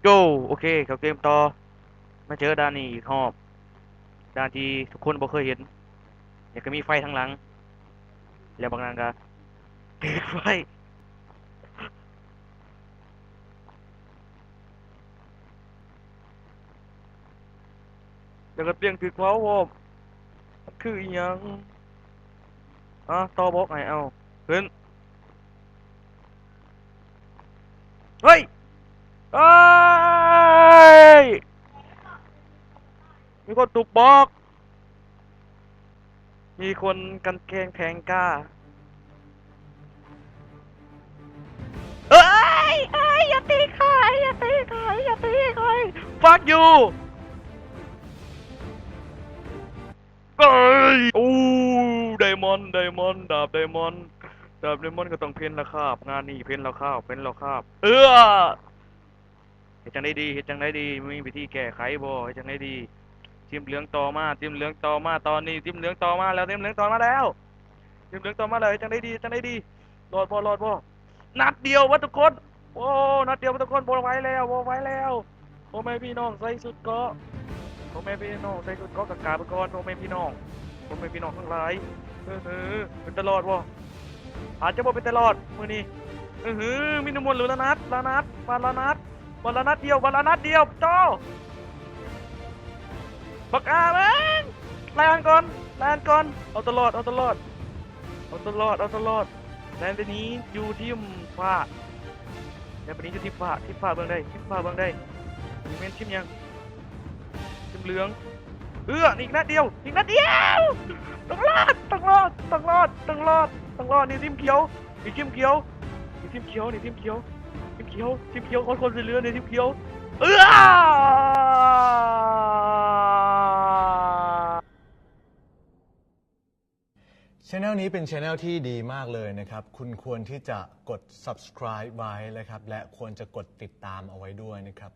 Go ໂອເຄ ເຂົ້າເກມຕໍ່ ມາເຈີດ່ານນີ້ອີກຮອບ ດ່ານທີ່ທຸກຄົນບໍ່ເຄີຍເຫັນ ແລ້ວກໍມີໄຟທາງຫຼັງ ແລ້ວບັກນັ້ນກໍຖືກໄຟ ແລ້ວກໍຕຽງຖືກເຜົາພ້ອມ ມັນຄືອີ່ຫຍັງ? ອາ ຕໍ່ບລັອກໃຫ້ ເອົາ ຂຶ້ນ ເຮີ້ຍ ເຮີ້ຍ ມີຄົນທຸບບລັອກ ມີຄົນກັ່ນແກງແທງກ້າ ເອີຍ ເອີຍ ຢ່າຕີຂ້ອຍ ຢ່າຕີຂ້ອຍ ຢ່າຕີຂ້ອຍ Fuck you ເອີຍ ໂອ້ ໄດມອນ ໄດມອນ ດາບໄດມອນ ດາບໄດມອນກໍຕ້ອງເພັນລະຄາບ ງານນີ້ເພັນລະຄາບ ເພັນລະຄາບ ເອີ ເຮັດຈັ່ງໃດດີ ເຮັດຈັ່ງໃດດີ ມີວິທີແກ້ໄຂບໍ່ ເຮັດຈັ່ງໃດດີ ທີມເຫຼືອງຕໍ່ມາ ທີມເຫຼືອງຕໍ່ມາ ຕອນນີ້ທີມເຫຼືອງຕໍ່ມາແລ້ວ ທີມເຫຼືອງຕໍ່ມາແລ້ວ ທີມເຫຼືອງຕໍ່ມາແລ້ວ ເຮັດຈັ່ງໃດດີ ເຮັດຈັ່ງໃດດີ ລອດບໍ່ ລອດບໍ່ ນັດດຽວເບິດທຸກຄົນ ໂອ້ ນັດດຽວເບິດທຸກຄົນ ບໍ່ໄຫວແລ້ວ ບໍ່ໄຫວແລ້ວ ພໍ່ແມ່ພີ່ນ້ອງໃສ່ຊຸດເກາະ ພໍ່ແມ່ພີ່ນ້ອງໃສ່ຊຸດເກາະ ກະກາໄປກ່ອນ ພໍ່ແມ່ພີ່ນ້ອງ ພໍ່ແມ່ພີ່ນ້ອງທັງຫຼາຍ ເອີ ເປັນຕາລອດບໍ່ ອາດຈະບໍ່ເປັນຕາລອດມື້ນີ້ ເອີ ມີນ້ຳມົນ ຫຼື ລານັດ ລານັດ ບາດລານັດ ບາດລານັດດຽວ ບາດລານັດດຽວ ໂຕ ບັກອາແມ່ງ ໄລ່ມັນກ່ອນ ໄລ່ມັນກ່ອນ ເອົາຕະຫຼອດ ເອົາຕະຫຼອດ ເອົາຕະຫຼອດ ເອົາຕະຫຼອດ ແລນໄປໜີຢູ່ທີມຟ້າ ແລນໄປໜີຢູ່ທີມຟ້າ ທີມຟ້າເບິ່ງໄດ້ ທີມຟ້າເບິ່ງໄດ້ ນີ້ແມ່ນທີມຫຍັງ? ທີມເຫຼືອງ ເອື້ອ ອີກນັດດຽວ ອີກນັດດຽວ ຕ້ອງລອດ ຕ້ອງລອດ ຕ້ອງລອດ ຕ້ອງລອດ ຕ້ອງລອດ ນີ້ທີມຂຽວ ນີ້ທີມຂຽວ ນີ້ທີມຂຽວ ນີ້ທີມຂຽວ ທີມຂຽວ ທີມຂຽວ ຂໍຄວາມຊ່ວຍເຫຼືອ ນີ້ທີມຂຽວ ເອື້ອ Channel ນີ້เป็น Channel ที่ดีมากเลยนะครับ คุณควรที่จะกด Subscribe ไว้นะครับ และควรจะกดติดตามเอาไว้ด้วยนะครับ